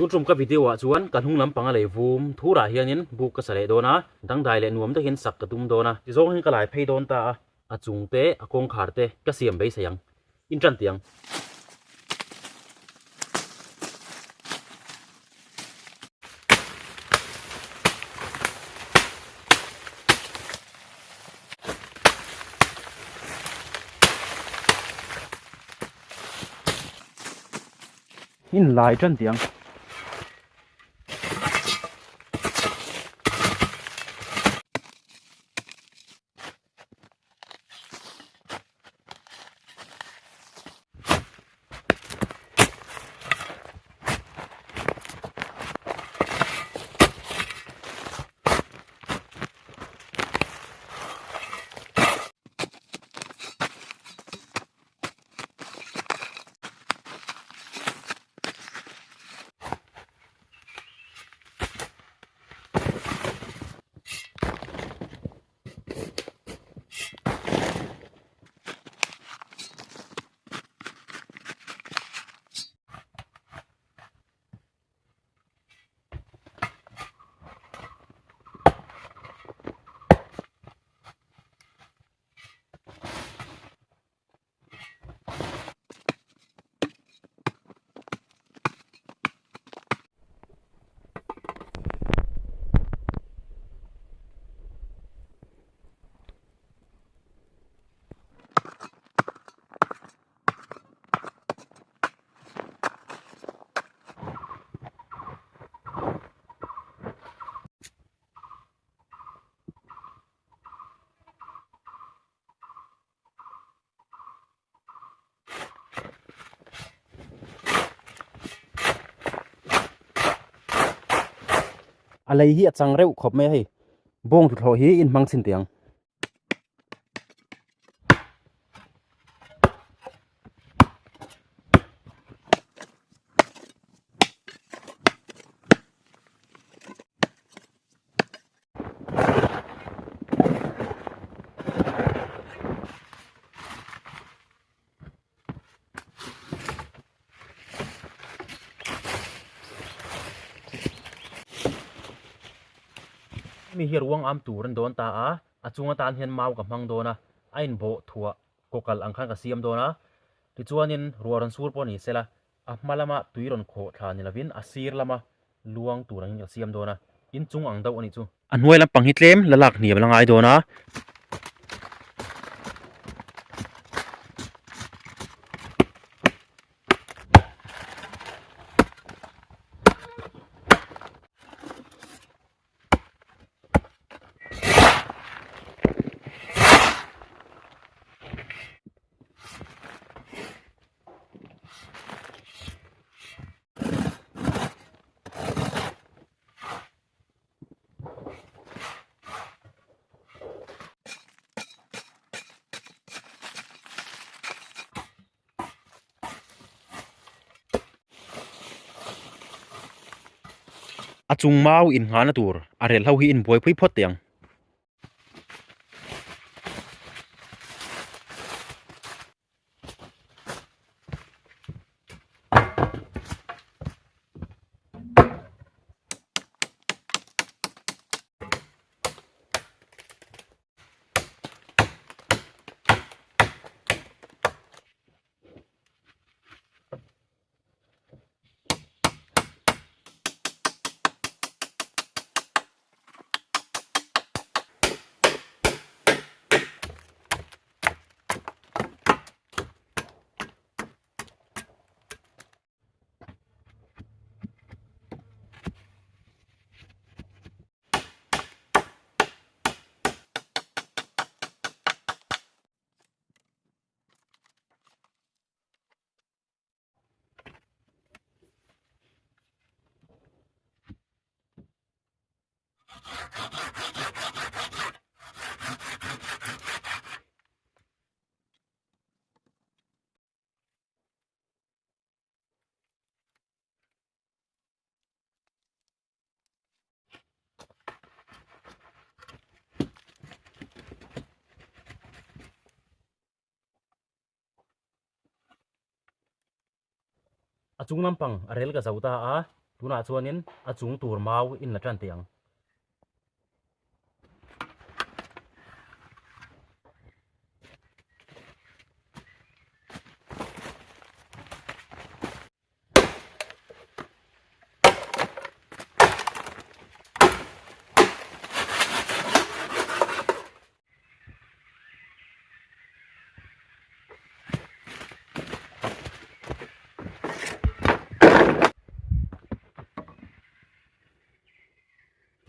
Tun tum ka video ah chuan ka hnung lampang a lei vum thurah hianin buk ka sa leh dawn a, dangdai leh nuam takin sak ka tum dawn a, tizawng hian ka lai phei dawn ta a, a chung te a kawngkhar te ka siam beisei ang, in tan tiang. In lai tan tiang. A lei hi a chang reuh khawp mai a hei bawng tuthlawh hi in hmang chhin teh ang. Mi hi ruang am tur an dawn ta a, a chung atan hian mau ka hmang dawn a, a inbawh thuah kawkalh ang khan ka siam dawn a, tichuanin ruah rawn sur pawh ni sela A hma lama tui rawn khawh thla ni lovin a sir lama luang tur angin ka siam dawn a, inchung ang deuh a nih chu. A hnuai lampang hi tlem la lak hniam la ngai dawn a. A chung mau inngahna tur a rel ho hi inbuaipui phawt teh ang. A chung lampang a rel ka zo ta a, tunah chuanin a chung tur mau in la tan teh ang.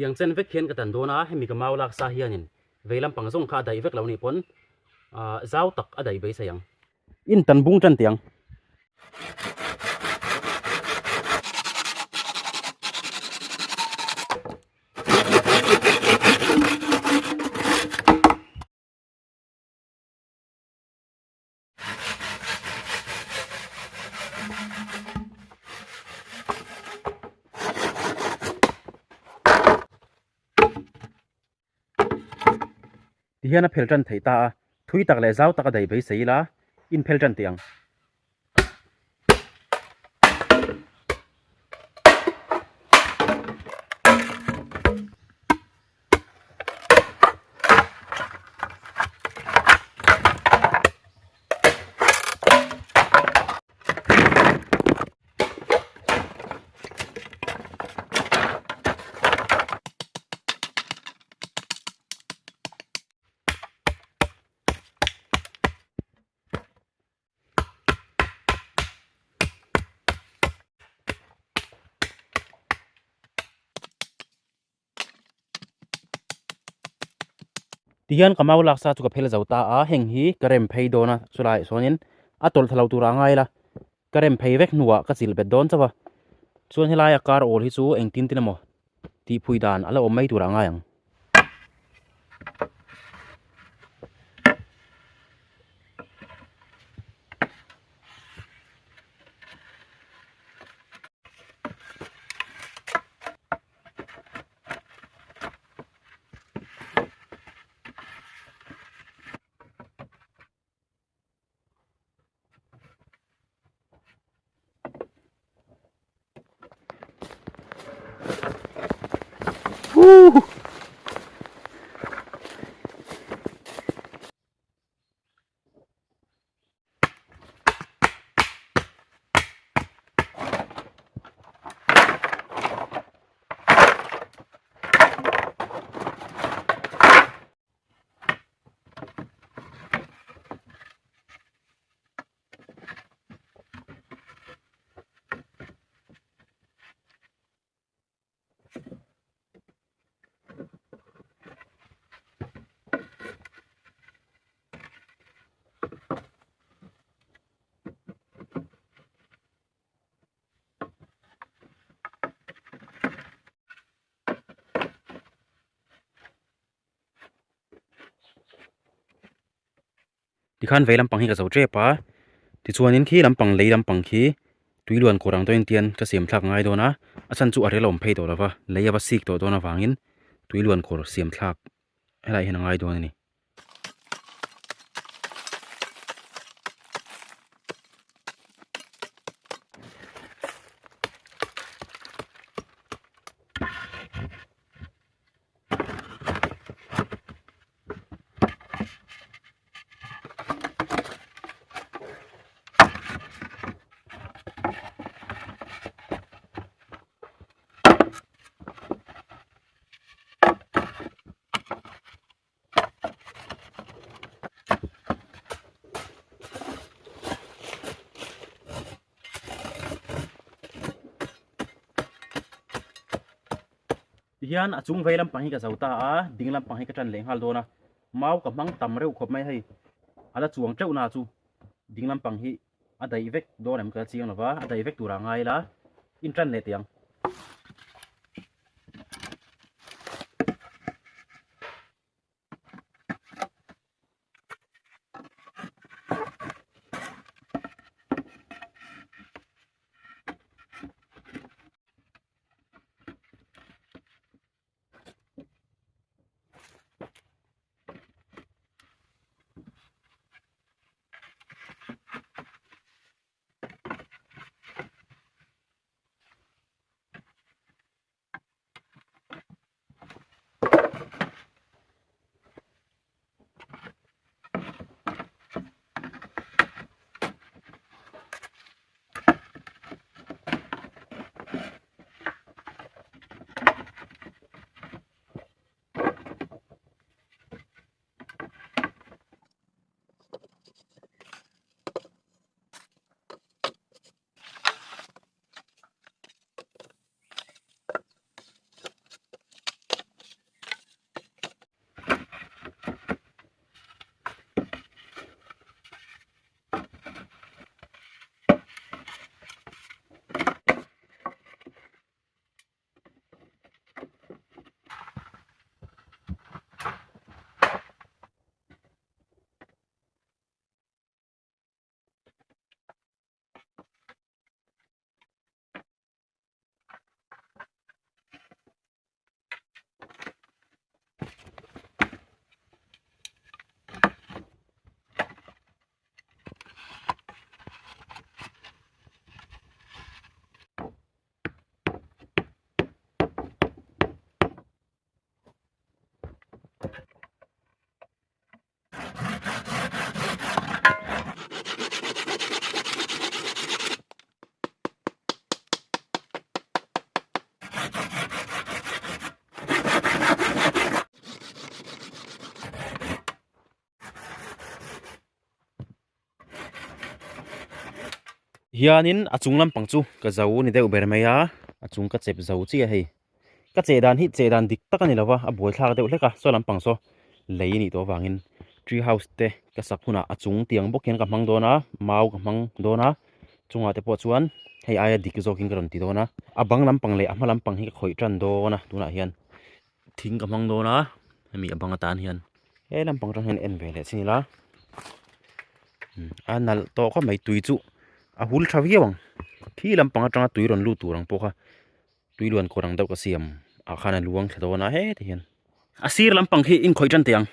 Tiang chen vek hian ka tan dawn a, hemi ka mau lak sa hianin vei lampang zawng kha a daih vek lo nih pawn zau tak a daih beisei ang. In tan bung tan tiang. Tihian a phel tan theih ta a, thui tak leh zau tak a daih beisei ila in phel tan teh ang. Tihian ka mau laksa chu ka phel zo ta a, heng hi ka rem phei dawn a, chulaiah chuanin a tawlh tha lo turah a ngai la, ka rem phei vek hnuah ka chilh bet dawn chauh a, chuan helaia kar awl hi chu engtin tin emaw tihphui dan a la awm mai turah a ngai ang. Woo! Tikhan vei lampang hi ka zo tep a, tichuanin khi lampang lei lampang khi tui luan kawr ang tawhin tian ka siam thlak ngai dawn a, a chhan chu a rel a awm phei tawh lova, lei a va sik tawh dawn avangin tui luan kawr siam thlak helaiah hian a ngai dawn a ni. Tihian a chung vei lampang hi ka zo ta a, ding lampang hi ka tan leh nghal dawn a, mau ka hmang tam reuh khawp mai hei, a la chuang teuh na chu ding lampang hi a daih vek dawn em ka la chiang lo va, a daih vek turah ngai ila in tan leh teh ang. Hianin a chung lampang chu ka zo ni deuh ber mai a, a chung ka chep zo chiah hei. Ka cheh dan hi cheh dan dik tak a ni lo va, a buaithlak deuh hlek a, saw lampang saw lei a nih tawh avangin tree house te ka sak hunah a chung tiang bawk hian ka hmang dawn a, mau ka hmang dawn a, chungah te pawh chuan hei aia dik zawkin ka rawn ti dawn a, a bang lampang leh a hma lampang hi ka khawih tan dawn a tunah hian thing ka hmang dawn a, hemi a bang atan hian he lampang atang hian en ve leh chin ila a nalh tawh khawp mai tui chu a hul tha viau ang khi lampang atanga tui rawn lut tur ang pawh kha. Tui luan kawr ang deuh ka siam ah khan a luang thla dawn a heti hian a sir lampang khi inkhawih tan teh ang.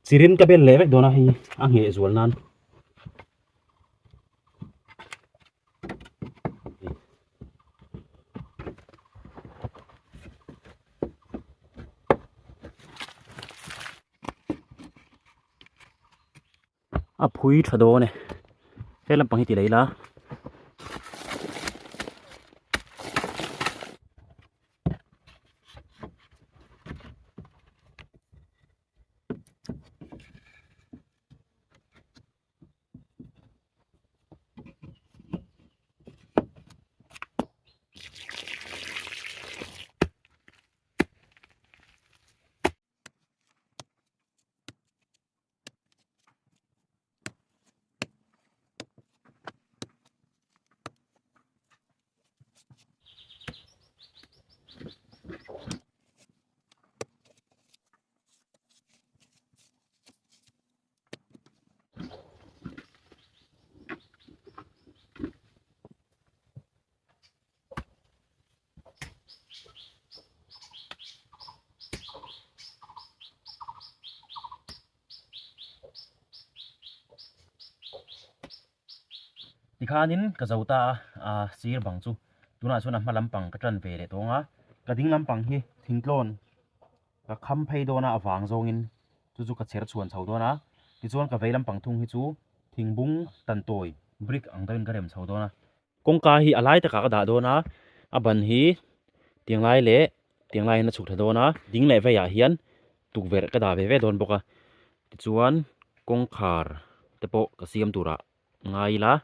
Chirin ka bel leh vek dawn a hei a ngheh zual nan. A phui tha dawn e he lampang hi ti leh ila. Tikhanin ka zo ta a, sir bang chu tunah chuan a hma lampang ka tan ve leh tawng a, ka ding lampang hi thingtlawn ka kham phei dawn a avang zawngin chu chu ka chher chhuan chho dawn a, tichuan ka vei lampang thung hi chu thingbung tantawi brick ang deuhin ka rem chho dawn a. Kawngka hi a lai takah ka dah dawn a, a ban hi tiang lai leh tiang lai hian a chhuk thla dawn a, ding leh veiah hian tukverh ka dah ve ve dawn bawk a, tichuan kawngkhar te pawh ka siam turah ngai ila.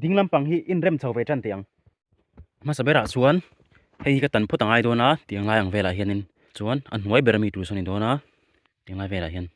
Ding lampang hi inrem chho ve tan teh ang. Hmasa berah chuan hei hi ka tan phawt a ngai dawn a tiang lai ang velah hianin chuan a hnuai ber ami tur sawn a ni dawn a tiang lai velah hian.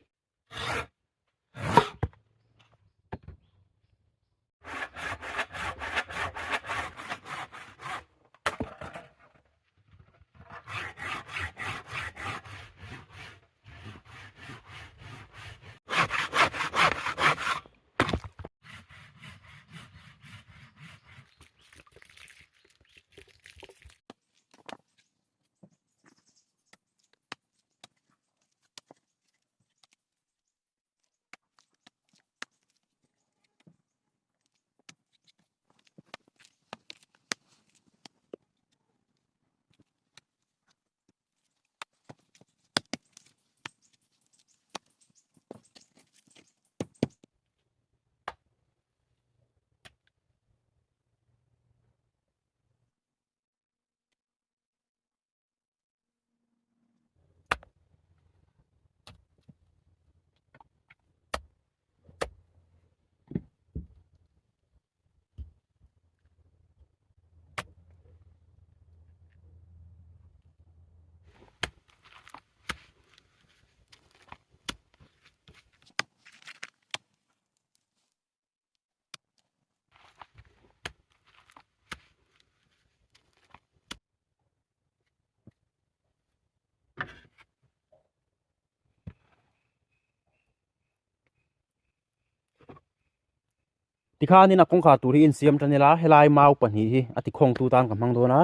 Tikhanin a kawngkhar tur hi insiam tan ila helai mau pahnih hi a tikhawngtu tan ka hmang dawn a.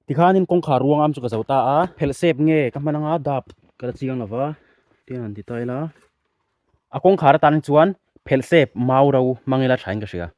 Tikhanin kawngkhar ruang am chu ka zo ta a, phelh sep nge ka hman anga dap ka la chiang lova tiang han ti ta ila a kawngkhar atan chuan phelh sep mau ro hmang ila thain ka hria.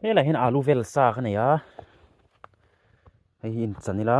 Helai hian alu vel sa ka nei a hei hi inchan ila.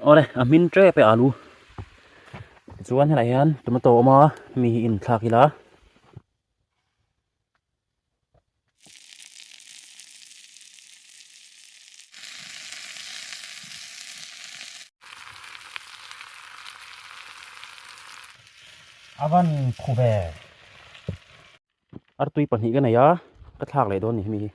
Awle a hmin tep e alu tichuan helaiah hian tomato a awm a mi hi inthlak ila. A van khu ve. Artui pahnih ka nei a, ka thlak leh dawn ni hemi hi.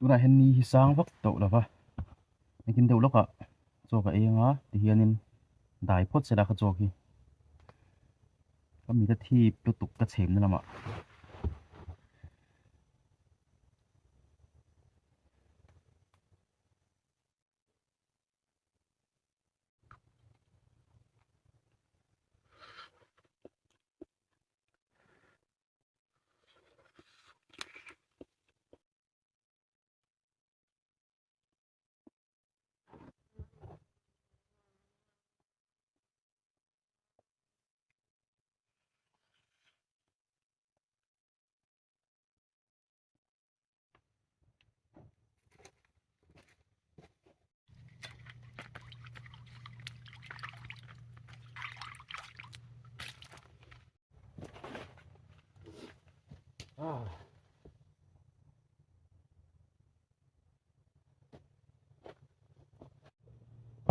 Tunah hian ni hi sang vak tawh lo va, engtin deuh lawkah chaw ka ei anga tihianin dai phawt se la kha chaw khi ka mit a thip lutuk ka chhemna lamah.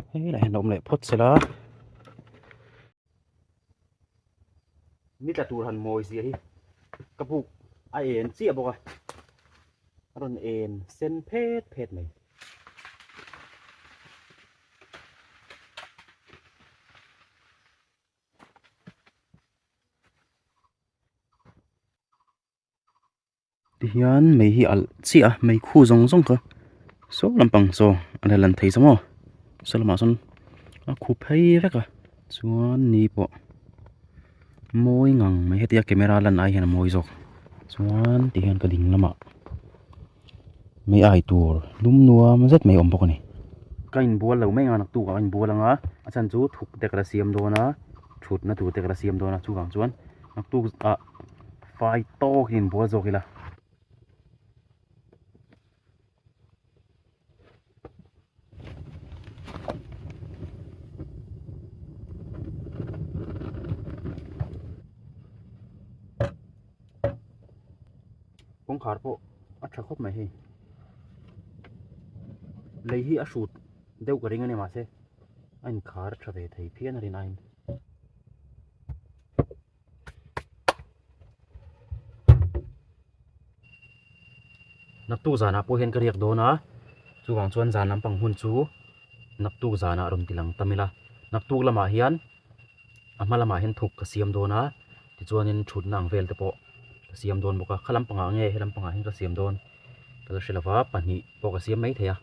Hei lah hian a awm leh phawt sela ni tla tur han mawi zia hi ka buk a en chiah bawk a a rawn en sen phet phet mai. Tihian mei hi alh chiah a mei khu zawng zawng kha saw lampang saw a la lan thei zawng aw saw lamah sawn a khu phei vek a chuan ni pawh mawi ngang mai hetia camera lan ai hian a mawi zawk chuan tihian ka ding lamah mei ai tur lum nuam zet mai a awm bawk a ni. Ka inbual lo mai ang a naktuk ah ka inbual ang a a chhan chu thuk te ka la siam dawn a thutna tur te ka la siam dawn a chuvang chuan naktuk ah. Fai tawk in bual zawk ila. Kawngkhar pawh a tha khawp mai hei. Lei hi a hrut deuh ka ring a ni mahse a inkhar tha ve thei phian a rin aiin. Naktuk zanah pawh hian ka riak dawn a, chuvang chuan zan lampang hmun chu naktuk zanah rawn ti lang tam ila. Naktuk lamah hian a hma lamah hian thuk ka siam dawn a, tichuanin thutna ang vel te pawh ka siam dawn bawk a. Kha lampangah nge he lampangah hian ka siam dawn ka la hre lova, pahnih pawh ka siam maithei a.